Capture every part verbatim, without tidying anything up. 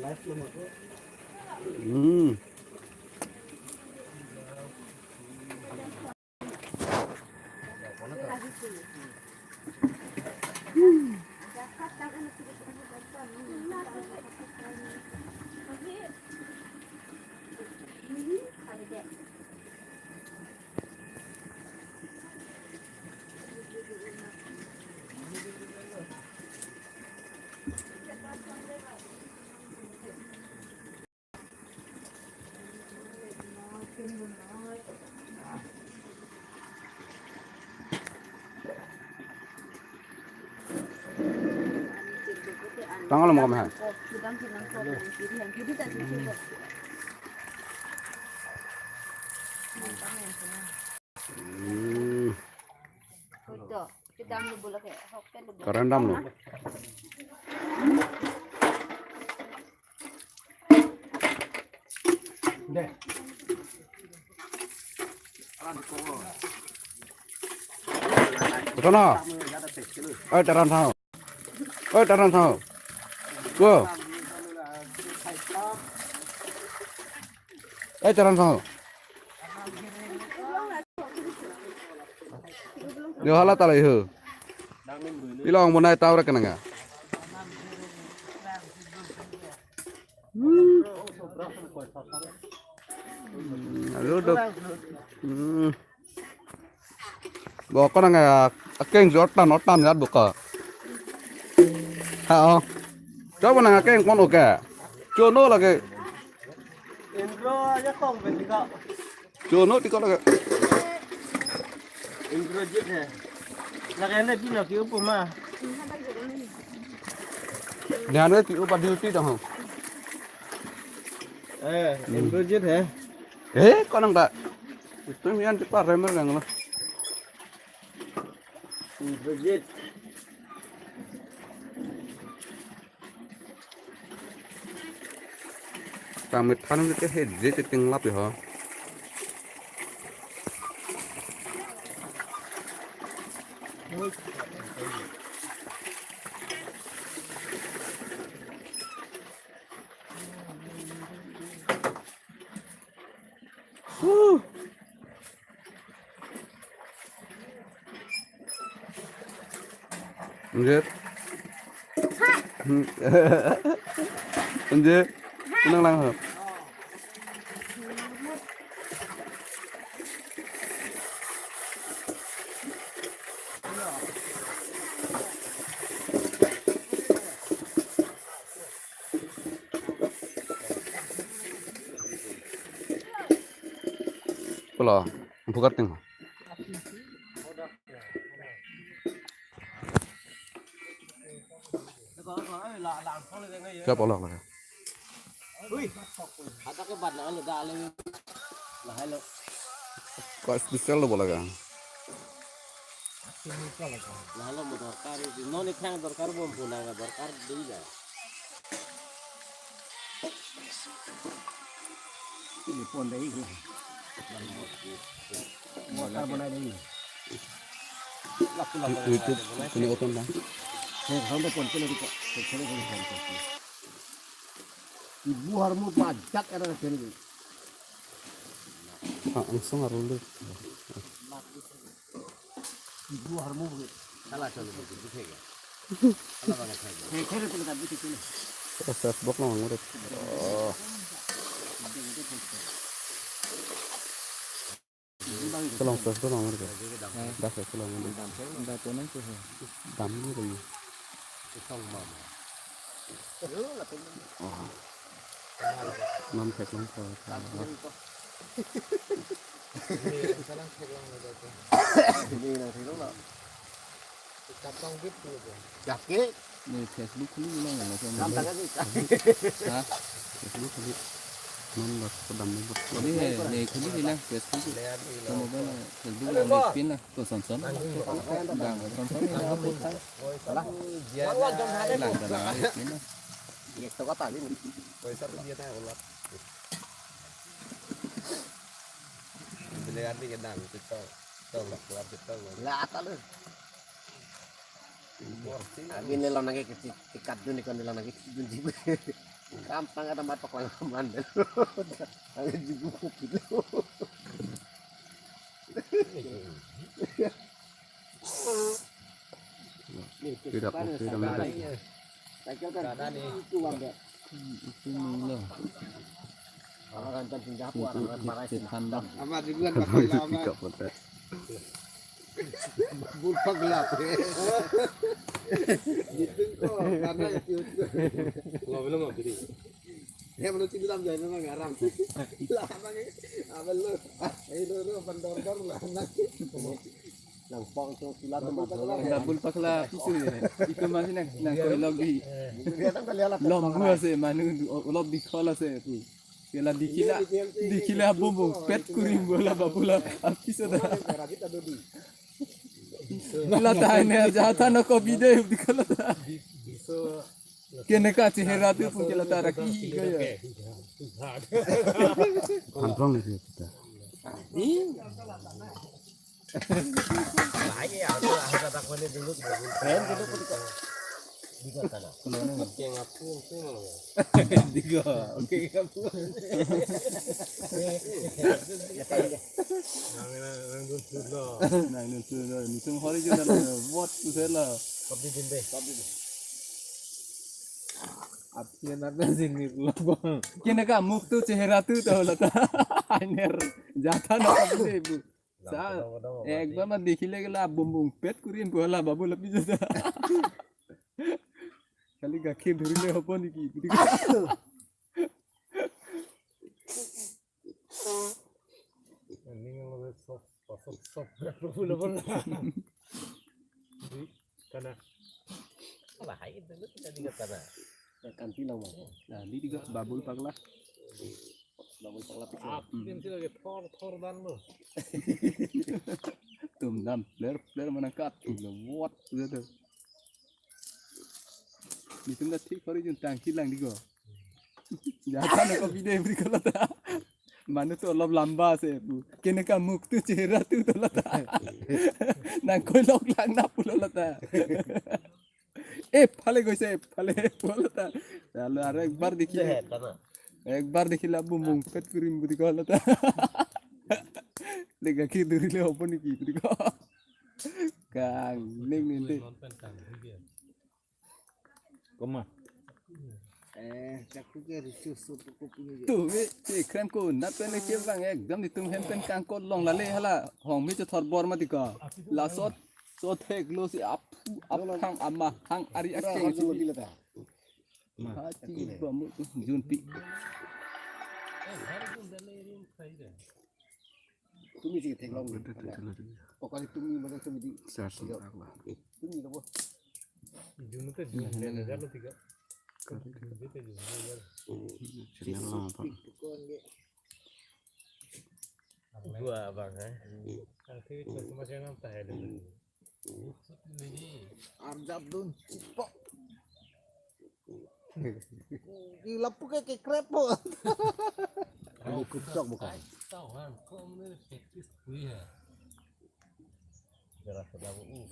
Hmm. Tanggal mo kami ha. Hmm. Karandam lo. Kotono. Oi, taran sao. Oi, taran sao. Go. Oi, taran sao. Yo hala tala iho. Ilong bonai tawra kenanga. Hmm. Hmm, aduh, dok. Hmm. Bo konang ya, akeng jo otan, otan ya buka. Ha, oh. Coba nang akeng kono ke. Chono lagi. Indro aja kong betika. Chono tiko lagi. Ingrojit hai. Lagi ne pino ki upo ma. Dhyan ne ti upa duty dong. Eh, Ingrojit hai. Eh, konang ta. Itu mian ti pa remer gang lo. Ingrojit. Kamithan ke he je te ting lap ho. Huh. Anjir. Hmm. Anjir. Tenang lang ho. Pulo, buka ting. Siap, olah, olah. Ui, ada ke bat na lo, dah lo. Lah, halo. Kok spesial lo bola kan? Lah, lo mo dorkar, non ikhang dorkar bom punang dorkar dei ya. Ini pon dei. Motor pon dei. YouTube punya oton dah. Saya sampai pon kena kita. Saya sampai pon kena. Ibu harmu pajak ada kena. Ah, langsung arul deh. Ibu harmu bagi. Salah colo bagi, bisa ya? Salah banget saya. Saya kira tuh kita bisa sini. Terus Facebook lo ngurut. Oh. Tolong Facebook lo ngurut. Dah Facebook lo ngurut. Dah tuh nang tuh. Dam gitu. Isong mama. Oh. Nam thek long ko. Ini nang thek long na. Katong bit tu ko. Jake. Ni Facebook khuli lang na ko. Nam thek si. Ha? Facebook khuli. Nam la ko dam ni bot. Ni ni khuli ni la Facebook. Ko mobile Facebook la ni pin la. Ko son son. Dang son son ni la ko. Salah. Dia lang ka na ni pin la. Ye to kata ni. Paisa tu dia tang ulat. Beli arti kedang, cetong. Tong, keluar cetong. Lah, ata lo. Abi ne lo nangke kecil, tikat dun ikon ne lo nangke kecil dun jibu. Kampang ada matok lang man. Ang jugu ko pilo. Tidak, tidak, tidak. Cycle kan itu bang deh. Itu mula. Orang kan pindah, orang kan marah sih. Apa duluan pakai lama? Tiga potek. Bulpak gelap. Gitu kok, karena itu. Lo belum mau gini. Ya, menurut itu dalam jalan memang garam. Lah, apa nih? Apa lu? Ah, ayo, lu, lu, bandor-dor lah, nanti. Nang pong itu silat tuh, Mas. Nang bulpak lah, pisu ya. Itu masih nang, nang koilok di. Dia kan kali alat. Lom gua sih, manu, olop di kola sih, tuh. Kela dikila, dikila bumbung pet kurim bola babula api soda. Lata ne jata no ko bide dikala ta. Kene ka chehera tu pun kela ta raki gaya. Kantong ni kita. Bahaya, aku, aku kata aku ini dulu, dulu. Keren gitu, gitu. Di kota lah. Yang aku, aku malah. Digo, oke, kapu. Nang, nang, nang, dun, dun, lo. Nang, dun, dun, lo. Nisum hori juga lo. What to say lo? Kopi din deh. Kopi din. Apsiya nata sini lo. Kene ka mukh tu chehera tu to lo ta. Ainer. Jata na kopi deh, bu. Sa, ekbar ma dekhile ke la bumbung pet kurim bola babu lapi jata. Kali gakhir dhurile hobo niki. Ini kalau sop, sop, sop, sop, sop. Karena. Wah, hai itu lu tidak ingat karena. Kanti lang ma. Nah, di tiga babul pakla. Babul pakla. Api kan sih lagi thor, thor dan lo. Tum dam, flare, flare mana kat, lo what gitu. Di tum dah thik hari jun tangki lang digo. Jata na kopi deh beri kalau ta. Manu tu olop lamba se, bu. Kene ka mukh tu chehera tu to lo ta. Nang koilok lang na pulo lo ta. Eh, phale goise, phale pulo ta. Lalu aro ekbar dekhi. Sehat, karena. Ekbar dekhi la bumbung pet kurim budi ko lo ta. Le gakhir dhurile hobo niki budi ko. Kang, ning ning deh. Koma. Eh, cak tu ke risu sup kopi ni. Tu, eh, eh, krem ko, nat pen ke bang, ekdam di tum hem pen kangkot long lale hala, hong mi chethor bor ma dika. Lasot, sot hek lo si ap, ap hang ama, hang ari akeng si. Dilo ta. Ha, chi ba mu tu, junpi. Tumi si theklong. Betul, betul, betul. Pokoknya tumi mana tumi di. Search. Yo. Tumi lo bo. Jun te jun, hmm, dan ada lo tiga. Jun te jun, ya. Channel lama, Pak. Dua abang, eh. Ang sini cuma saya nampak ya. Arjap dun, cipok. Di lapu ke, ke krepo. Ini kucok bukan? Tahu kan, kok ini praktis kui ya? Jelas sudah, uh,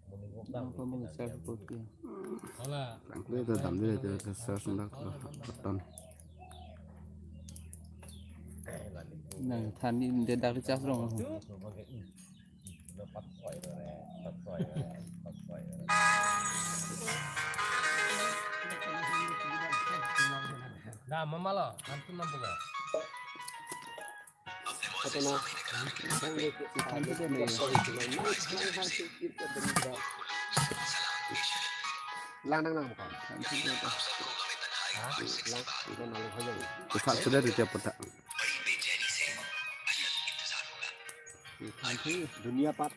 menunggu. Apa mau share kopi? Hola. Itu tam dia itu search nak beton. Nang thani dia dak charge rong. Dah, mama lo, hantu nampu ka? Kata na, lang nang nang bukan? Hah? Lang, kita malu saja. Pusat sudah di tiap petak. Dunia pat.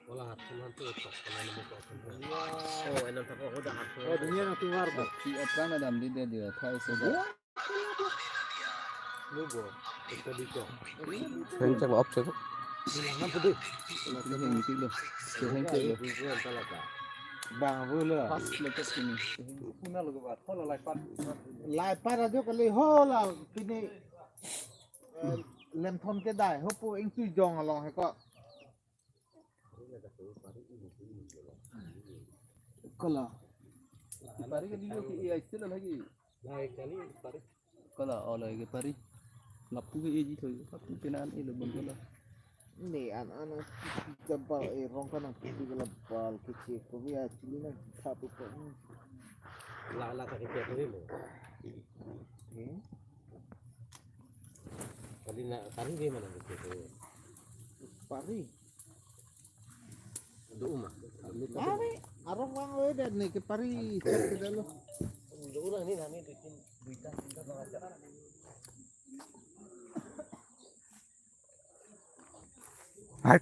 Wala hat sunan tu tok, sunan nemu tok. Oh, enam tako hoda hat sunan. Oh, dunia na tuar bo. Si apran adam di dia dia thai se. Lu bo. Ito di ko. Hand check off check. Ini nang pudi. Ini yang itu lo. Hand check lo. Bang, bu lo. Pas lepas ini. Puna lo ke bat. Hola lai pat. Lai pat ajo kali hola kini. Eh, lemthon ke dai, hopu ingtui jong along he ko. Kola. Pari ke dilo ke iya istilah lagi. Lai kali pari. Kola, oh, lagi pari. Lapu ke iji thoi. Lapu penan ilo bon kola. Ne an an jabal, eh, rong kanang putih ke labal kecil. Kopi ya cili na thapu ko. La la tak kecil kopi mo. Hmm? Kali na, kali ke mana kecil kopi? Pari. Do uma. Pari. Arong vang we det ne ke pari. Set ke det lo. Do uma ni nami bikin duita kita bang aja. Hai.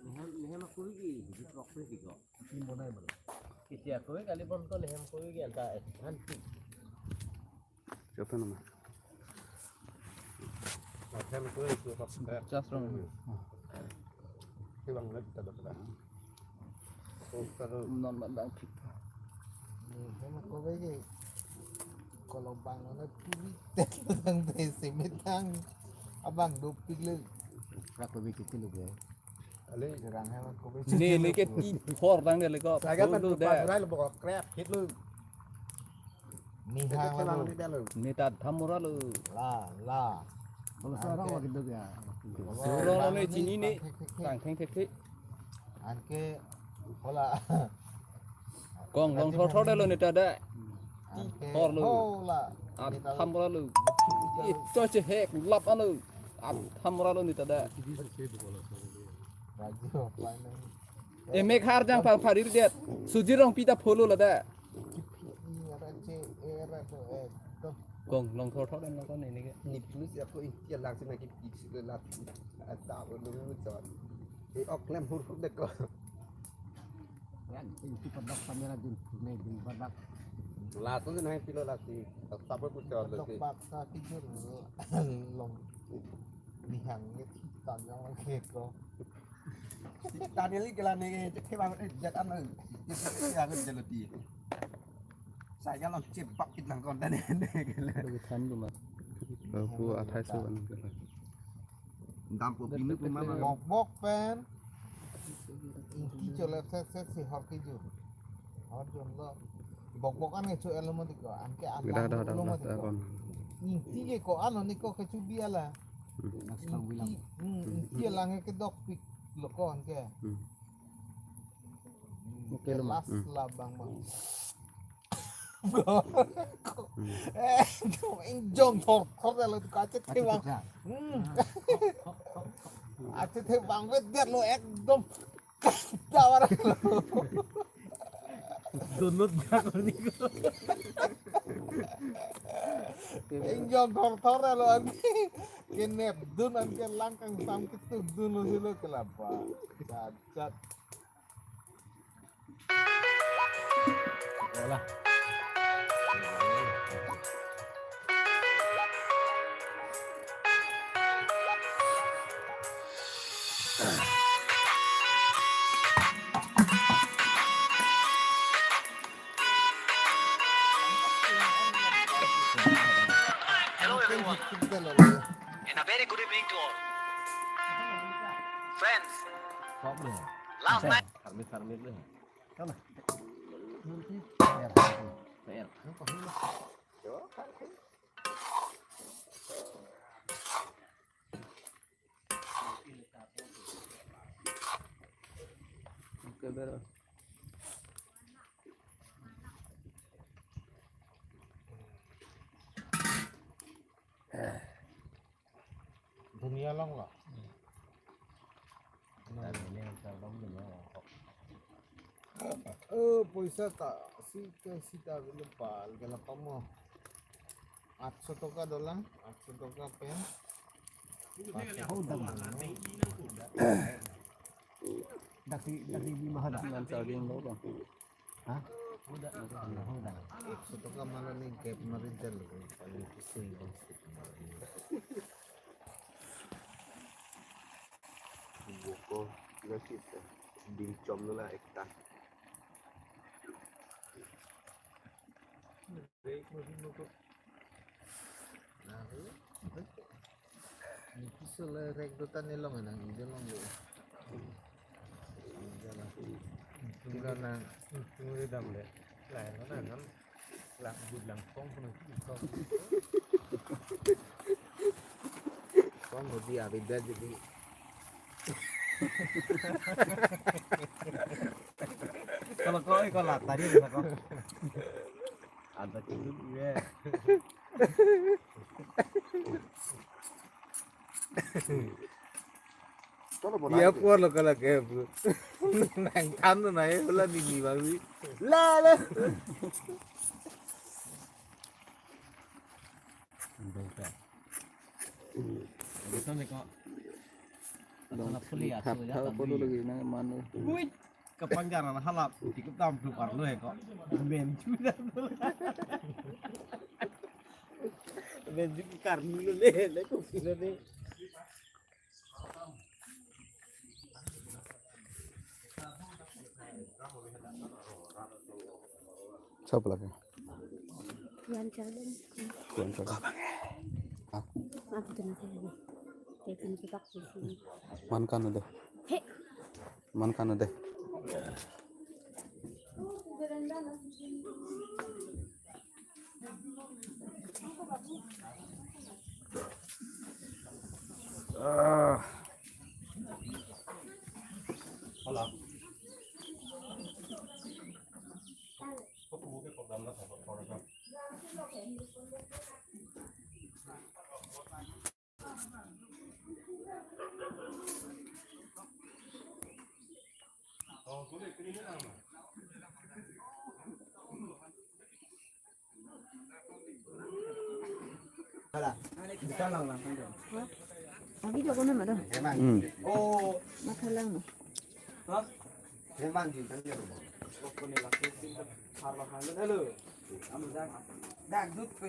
Nehem, nehem akuri ki, di prok pe di ko. Kim bonai bro. Kisi akuri kali bon ko nehem akuri ki anta, eh, han ki. Siapa nama? Nehem akuri itu kok. Jas rong. Ki bang lagi kita dapat. Non ma dang pik. Nehem akuri ki. Kalau bang mana puri tek tang deh semetang. Abang dopik le. Rak lebih kecil lebih. Ale. Gerang hem akuri. Ne ne ke ti phor dang de le ko. Saya kan Dulu tu deh. Pas rai lo bokok krep hit lo. Miha. Itu malu. Kelang di dalam. Ne ta tham mura lo. La la. Kalau sekarang lagi dok ya. Kalau Dulu lo ne bang chini ne. Thek, thek, thek. Tang theng thek thek. Anke hola. Kong long thor thor de lo ne ta de. Anke thor lo. Hola. At tham mura lo. Ito chehek lap alo. At tham mura lo ne ta de. Rajo, apa ini? E mek har jang pang pharir det. Sujir rong pita pholo la de. Kong long thor thor de lo ko ne ne ke. Ni plus ya ko inti lang sina ki pik sila la. Ada lo lo jon. E ok lem hur hur de ko. Yan, inti padok kamera din. Ne din padok. Laso din hai pilo lasi. Sabo puchot lo Padok si. Paksa kijur long. Nihang ni tang yang lagi ko. Tadi lagi kela ne ke bang, eh, jat an lo. Yang jalati. Saya kalau cepak kita nang konten ini. Lebih than tu mas. Aku athai so an. Dam kopi ni pun mama. Bok bok pen. Inti cholet set set si hor kiju. Hor jom lo. Bok bok an ngecho elo mo diko. Anke an Dah dah dah lo mo dah diko. Dah. Inti ke ko ano ni ko kechu biala. Hmm. Inti, hmm, inti alang ke dok pik lo ko anke. Hmm. Oke, lo, Mas. Last labang bang. Hmm. Eh, ingjong thor thor lo kache thevang. Hmm. Ache thevang vet dia lo ekdom. Tawar. Dunut jak ni ko. Ingjong thor thor lo an. Kenep dun an ke langkang sam kituk dun lo silo kelapa. Chat chat. Yalah. Hello everyone, and a very good evening to all. Friends, last night Dunia long lo. Oh, poisa ta si ke sita beli pal ke lapang mo. Atso toka dolang, atso toka pen. Oh, dang. Daki daki di mahal. Dengan charging lo bang. Ha? Hoda, hoda, hoda. Ekso toka malam ni gap mari jalo, paling pusing bang. Boko, nggak sih, dingcom dulu lah, ekta. Niki sole rek do ta nelong nang ide long lo. Tung nang tung dam le. Lai no nang kan lang but lang kong kono ki kong. Kong hodi abi bed jadi. Kalau kau kalau tadi kalau kau. Ada cukup ya. Chalo, bola. Dia aja. Por lo kala ke, bro. Nang than na ye, bola nini bang wi. La, la. Betul nih kok. Dong, asal puli thap, asu ya, thap, tapi photo lagi na mano. Wih. Kapangjar an halap, tikup tam tu parlo he ko. Men chu da. Men chu karni lo le, le ko pina de. Siapa lagi? Kuan Chardon. Kuan Chardon. Ah. Maaf, itu nanti lagi. Kayak ini kita ke sini. Man kan ada? He. Man kan ada? Ah. Hola. Abi jago na madam. Hmm. Mathalang na.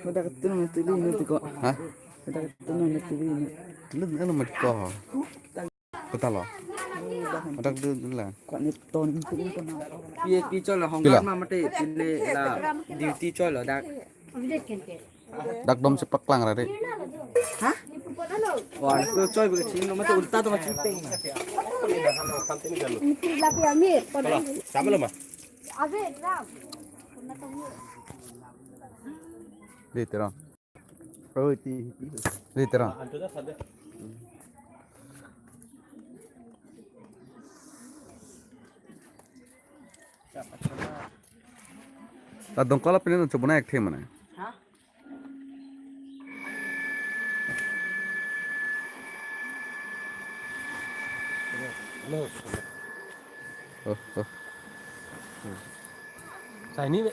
Kodak tu na tuli na tiko. Ha? Kodak tu na tuli na. Tuli na ano matiko. Kota lo. Kodak tu la. Kok ni ton tu ko na. Pi pi choi lo hong. Pila? Ma mate pine la duty choi lo dak. Dak dom si paklang ra re. Ha? Wah, itu choi bagi sini nomor tu ulta tu macam peng. Sama lo ma. Di terang. Oh, ti, ti. Di terang. Ta dongkol apin no chobona ek the mane. Ha? Oh, oh. Saini be.